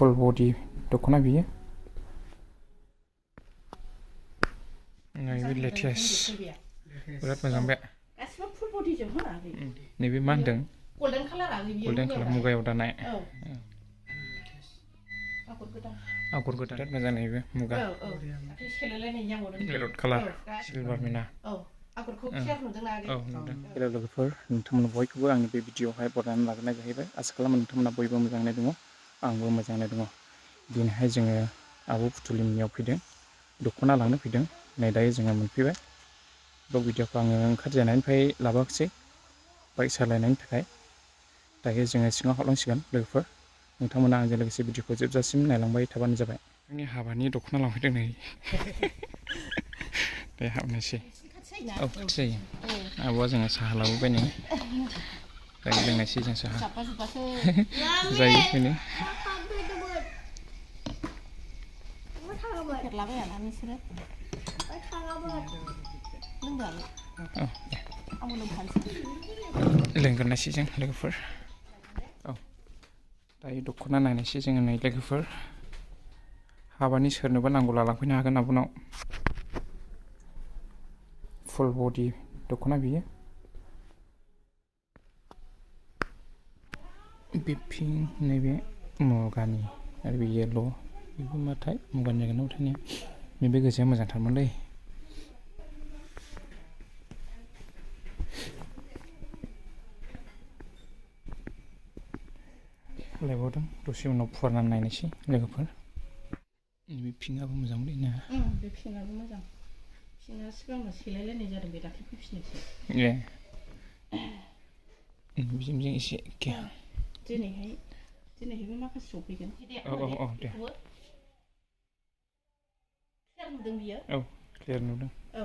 full body Dokhona biyo नैबे latest बिराद मोजां बे गासिबो फुल बडी जों होना नैबे मा होनदों गोल्डन कालार गोल्डन कालार मुगायाव दानाय आगर गोदान बिराद मोजां नैबे मुगा सेलायलायनाय जाबावदों पेरट कालार सिलभार मिना आगरखौ क्लियार नुदोंना नुदों हेलौ लोगोफोर नोंथांमोना बयखौबो आंनि बे भिडिअआवहाय बरायनानै लाग्रोनाय जाहैबाय आसा खालामो नोंथांमोना बयबो मोजाङै दङ आंबो मोजाङै दङ दिनैहाय जोङो आब' फुथुलिनियाव फैदों दख'ना लांनो फैदों नै दायो जोङो मोनफैबाय बे भिडिअखौ आङो ओंखारजेननायनिफ्राय लाबोआखिसै बाइक सालायनायनि थाखाय दायो जोङो सिङाव हाबलांसिगोन लोगोफोर नोंथांमोना आंजों लोगोसे भिडिअखौ जोबजासिम नायलांबाय थाबानो जाबाय आंनि हाबानि दख'ना लांफैदों नै दे हाबनोसै औ खाथि जायो आब'आ जोङो साहा लाबोबाय नै दायो लोंनायसै जों साहा जायो बेनो लोंग्रोनायसै जों लोगोफोर औ दायो दख'ना नायनायसै जोङो नै लोगोफोर हाबानि सोरनोबा नांगौला लांफैनो हागोन आब'नाव फुल बडी दख'ना बियो बे पिंक नैबे मुगानि आरो बे येल' बेबो माथाय मुगानि जागोन ना माथाय नैबे गोजाया मोजांथारमोनलै लायबावदों दसे उनाव फुवारनानै नायनोसै लोगोफोर बे पिंकआबो मोजांलै ना बे पिंकआबो मोजां पिंकआ सिगाङाव सेलायलायनाय जादों बे दाख्लै फैफिननायसो ए बिजों एसे एखे दिनैहायबो माखासे सफैगोन औ दे क्लियार नुदों बियो औ क्लियार नुदों औ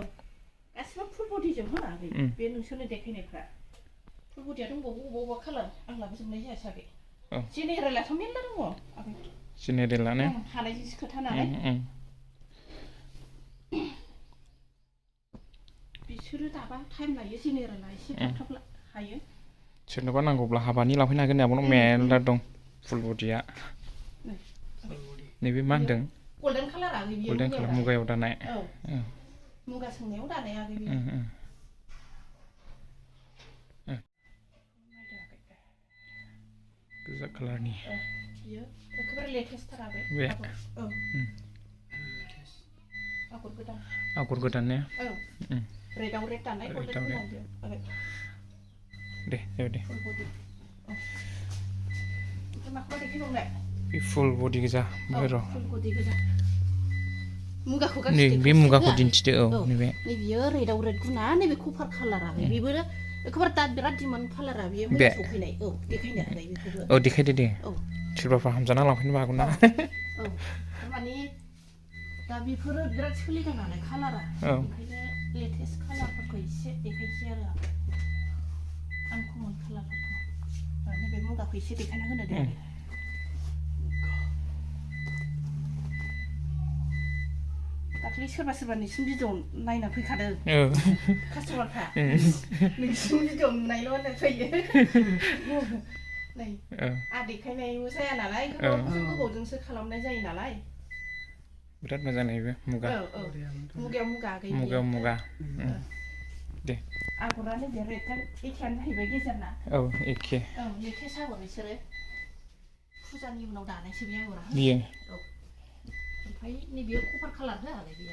गासिबो फुल बडीजों होना बे नोंसोरनो देखायनायफ्रा फुल बडीया दंबावो अबेबा कालार आं लाबोजोबनाय जायासै जेनेरेलाथ' मेरला दङ जेनेरेलानो हानायजोंसो खोथा नालाय बिसोरो दाबा टाइम लायो जेनेरेला एसे थाब थाब हायो सोरनोबा नांगौब्ला हाबानि लांफैनो हागोन आब'नाव मेरला दं फुल बडीया नैबे मा होनदों गोल्डन कालार मुगायाव दानाय मुगा सोंनायाव दानाया गोजा कालारनि बियो एखेबारे लेटेस्टथार बे आगर गोदान ने रेडआव रेड दानाय दे दे माखौबा देखायबावनाय बे फुल बडि गोजा ओमफ्राय र' मुगाखौ बे मुगाखौ दिन्थिदो औ नैबे बियो रेडआव रेड गुना नैबे कभार कालारा बेबो एखेबारे दा बिराद डिमान्ड कालारा बेयो मैया सफैनाय देखायनो हानाय बेखौबो औ देखायदो दे सोरबाफोर हामजाना लांफैनोबो हागौ ना थारमाने दा बेफोरो बिराद सोलिदों नालाय कालारा ओंखायनो लेटेस्ट कालारफोरखौ एसे देखायसै आरो आनकमन कालारफोरखौ नैबे मुगाखौ एसे देखायना होनो दे दाख्लै सोरबा नोंसिनि भिडिअ नायना फैखादों कास्टमारफ्रा नोंसिनि भिडिअ नुनायल' होनना फैयो नै देखायनायबो जाया नालाय गोबावजोंसो खालामनाय जायो नालाय बिराद मोजां नैबे मुगा मुगायाव मुगा दे आगरानो बे रेडजों एखेयानो जाहैबाय गेजेरना औ एखे लेटेस्ट आगर बिसोरो फुजानि उनाव दानायसो बे आगरा बियो ओमफ्राय नैबे कभार कालार होआलाय बेयो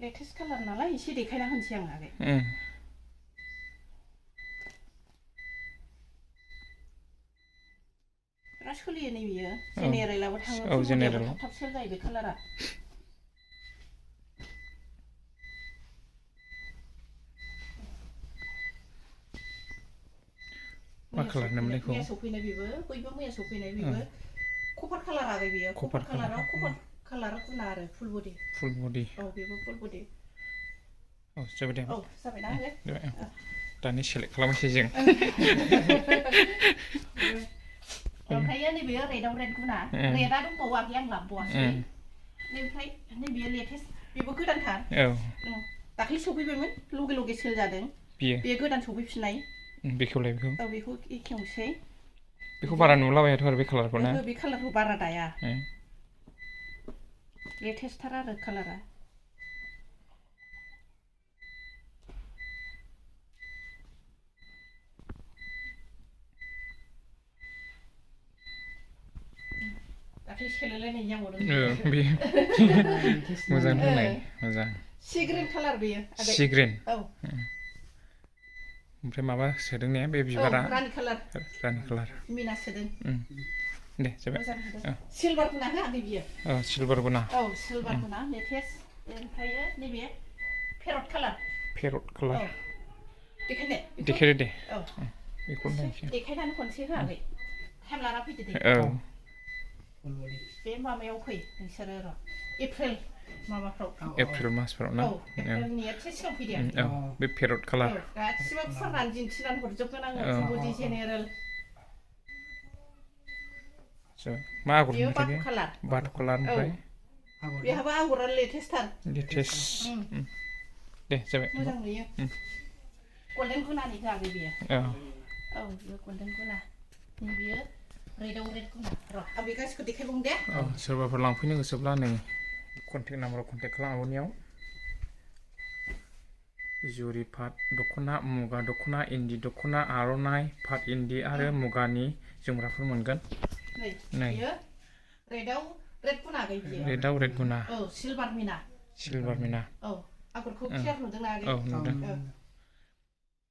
लेटेस्ट कालार नालाय एसे देखायना होनोसै आं आगै बिराद सोलियो नै बियो जेनेरेलाबो थाङो जेनेरेल थाब थाब सेल जायो बे कालारा मा कालार होनोमोनलाय बेखौ मैया सफैनाय बेबो मैया सफैनाय बेबो कभार कालार आरो बेयो कभार कालाराव कभार कालार गुना आरो फुल बडि औ बेबो फुल बडि औ जाबाय दे औ जाबायना आगै दानि सेलेक्ट खालामनोसै जों ओमफ्राय नैबे रेडआव रेड गुना रेडआ दंबावो आगै आं लाबोबावासै ओमफ्राय नैबे लेटेस्ट बेबो गोदानथार दाख्लै सफैबायमोन लगे लगे सेल जादों बेयो गोदान सफैफिननाय बेखौलाय बेखौ एखेवसै बेखौ बारा नुलाबायाथ' आरो बे कालारखौ ना बे कालारखौ बारा दाया लेटेस्टथार आरो कालारा दाख्लै सेलायलायनाय जाबावदों बे मोजां होनाय मोजां सि ग्रिन कालार बेयो सि ग्रिन औ ओमफ्राय माबा सोदों ने बे बिबारा रानि कालार मिना सोदों दे जाबाय सिलभार गुना होआखै बियो सिलभार गुना सिलभार गुना लेटेस्ट ओमफ्राय नैबे पेरट कालार देखायनो दे बेखौ नायनोसै देखायनानै खनसे होआखै टाइम लाना फैदो दे बे माबायाव फै नोंसोरो र' एप्रिल मासफोराव ना एप्रिलनि एसे सिगां फैदो बे पेरट कालार गासिबो फुवारनानै दिन्थिनानै हरजोबगोन आङो बडि जेनेरेल मा आगर मोनथाय बाथ कालार ओमफ्राय बेहाबो आगरा लेटेस्टथार दे जाबाय मोजां नुयो गल्डेन गुनानि होआखै बेयो बेयो गल्डेन गुना बेयो रेदाव रेड गुना र' आं बे गासिखौ देखायबावनो दे सोरबाफोर लांफैनो गोसोब्ला नै कन्टेक्ट नाम्बाराव कन्टेक्ट खालामहरनायाव जुरि पाट दख'ना मुगा दख'ना इन्दि दख'ना आर'नाइ पाट इन्दि आरो मुगानि जोमग्राफोर मोनगोन नै रेदाव रेड गुना गैया रेदाव रेड गुना सिलभार मिना आगरखौ क्लियार नुदोंना आगै नुदों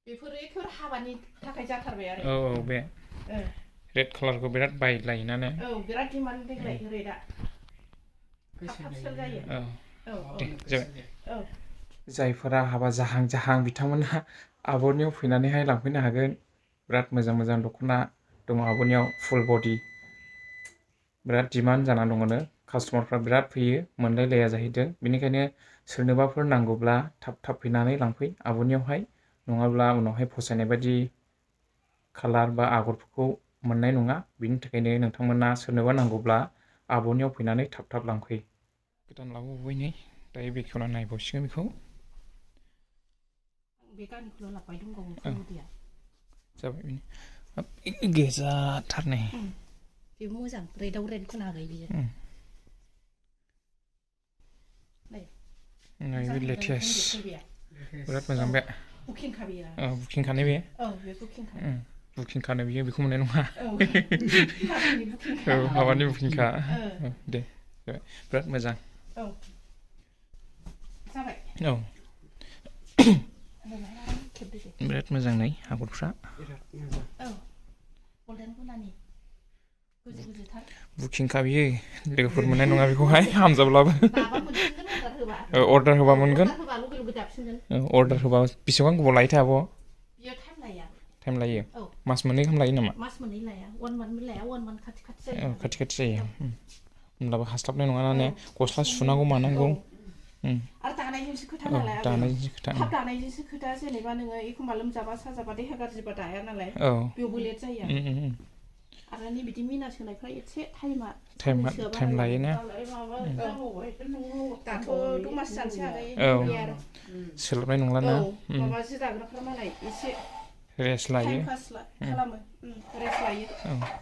बेफोर एखेबारे हाबानि थाखाय जाथारबाय आरो बे रेड कालारखौ बिराद बायलायोना ने बिराद डिमान्ड देग्लाय रेडआ थाब सेल जायो दे जाबाय जायफोरा हाबा जाहां बिथांमोनहा आब'नियाव फैनानैहाय लांफैनो हागोन बिराद मोजां दख'ना दङ आब'नियाव फुल बडि बिराद डिमान्ड जाना दङनो कास्टमारफ्रा बिराद फैयो मोनलायलाया जाहैदों बेनिखायनो सोरनोबाफोर नांगौब्ला थाब फैनानै लांफै आब'नियावहाय नङाब्ला उनावहाय फसायनाय बायदि कालार बा आगरफोरखौ मोननाय नङा बिनि थाखायनो नोंथांमोना सोरनोबा नांगौब्ला आब'नियाव फैनानै थाब लांफै गोदान लाबोबाय नै दायो बेखेवना नायबावसिगोन बेखौ बे गानखौल' लाबोबाय दंबावो जाबाय गोजाथार नै बे मोजां रेदाव रेड गुना गैया बियो नै बे लेटेस्ट बिराद मोजां बे बुकिंखा बेयो बुकिं खानाय बे बे बुकिंखा बुकिं खानो बियो बेखौ मोननाय नङा हाबानि बुकिंखा दे बिराद मोजां जाबाय बिराद मोजां नै आगरफ्रा गल्डेन गुनानि बुकिंखा बियो लोगोफोर मोननाय नङा बेखौहाय हामजाब्लाबो अर्डार होबा मोनगोन अर्डार होबा बेसेबां गोबाव लायोथाय आब' टाइम लायो मास मोननै गाहाम लायो नामा मास मोननै लाया 1 मान्थ लाया 1 मान्थ खाथि जायो खाथि जायो होमब्लाबो हास्लाबनाय नङा ना ने गस्ला सुनांगौ मानांगौ आरो दानायजोंसो खोथा नालाय थाब दानायजोंसो खोथा जेनेबा नोङो एखमबा लोमजाबा साजाबा देहा गाज्रिबा दाया नालाय बेयावबो लेट जायो आरो नै बिदि मिना सोनायफ्रा एसे टाइम लायोना दाथ' दमासि जानोसै आगै सोलाबनाय नंला ना माबा जि दाग्राफ्रा मालाय एसे रेस्ट लायो टाइम पास खालामो रेस्ट लायो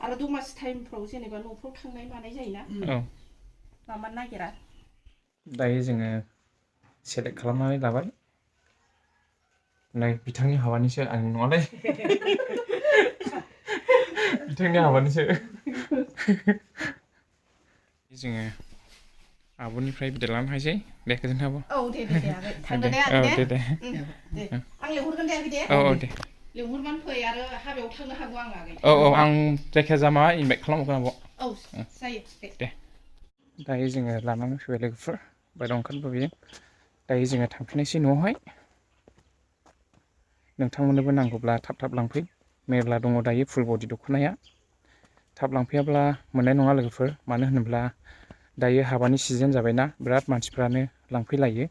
आरो दमासि टाइमफ्राव जेनेबा न'फ्राव थांनाय मानाय जायोना माबा नागिरा दायो जोङो सेलेक्ट खालामनानै लाबाय नै बिथांनि हाबानिसो आंनि नङालै बिथांनि हाबानिसो जोङो आब'निफ्राय बिदाय लानो हायसै दे गोजोन्थों आब' दे आगै थांदो दे आगै दे आं लिंहरगोन दे आगै दे दे लिंहरबानो फै आरो हाबायाव थांनो हागौ आं आगै आं जायखिजाया माबा इनभाइट खालामहरगोन आब' जायो दे दायो जोङो लानानै फैबाय लोगोफोर बायह्रायाव ओंखारबोबाय दायो जोङो थांफिननोसै न'आवहाय नोंथांमोननोबो नांगौब्ला थाब लांफै मेरला दङ दायो फुल बडि दख'नाया थाब लांफैयाब्ला मोननाय नङा लोगोफोर मानो होनोब्ला दायो हाबानि सिजन जाबायना बिराद मानसिफ्रानो लांफैलायो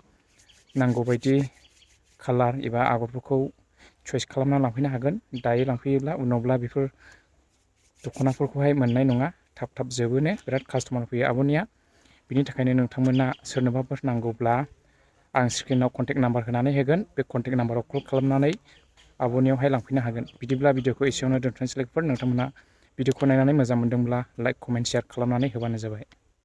नांगौबायदि कालार एबा आगरफोरखौ चइस खालामना लांफैनो हागोन दायो लांफैयोब्ला उनावब्ला बेफोर दख'नाफोरखौहाय मोननाय नङा थाब जोबोनो बिराद कास्टमार फैयो आब'निया बिनि थाखायनो नोंथांमोना सोरनोबाफोर नांगौब्ला आं स्क्रिनाव कन्टेक्ट नाम्बार होनानै होगोन बे कन्टेक्ट नाम्बाराव कल खालामनानै आब'नियावहाय लांफैनो हागोन बिदिब्ला भिडिअखौ एसेयावनो दोनथ'नोसै लोगोफोर नोंथांमोना भिडिअखौ नायनानै मोजां मोनदोंब्ला लाइक कमेन्ट शेयार खालामनानै होबानो जाबाय।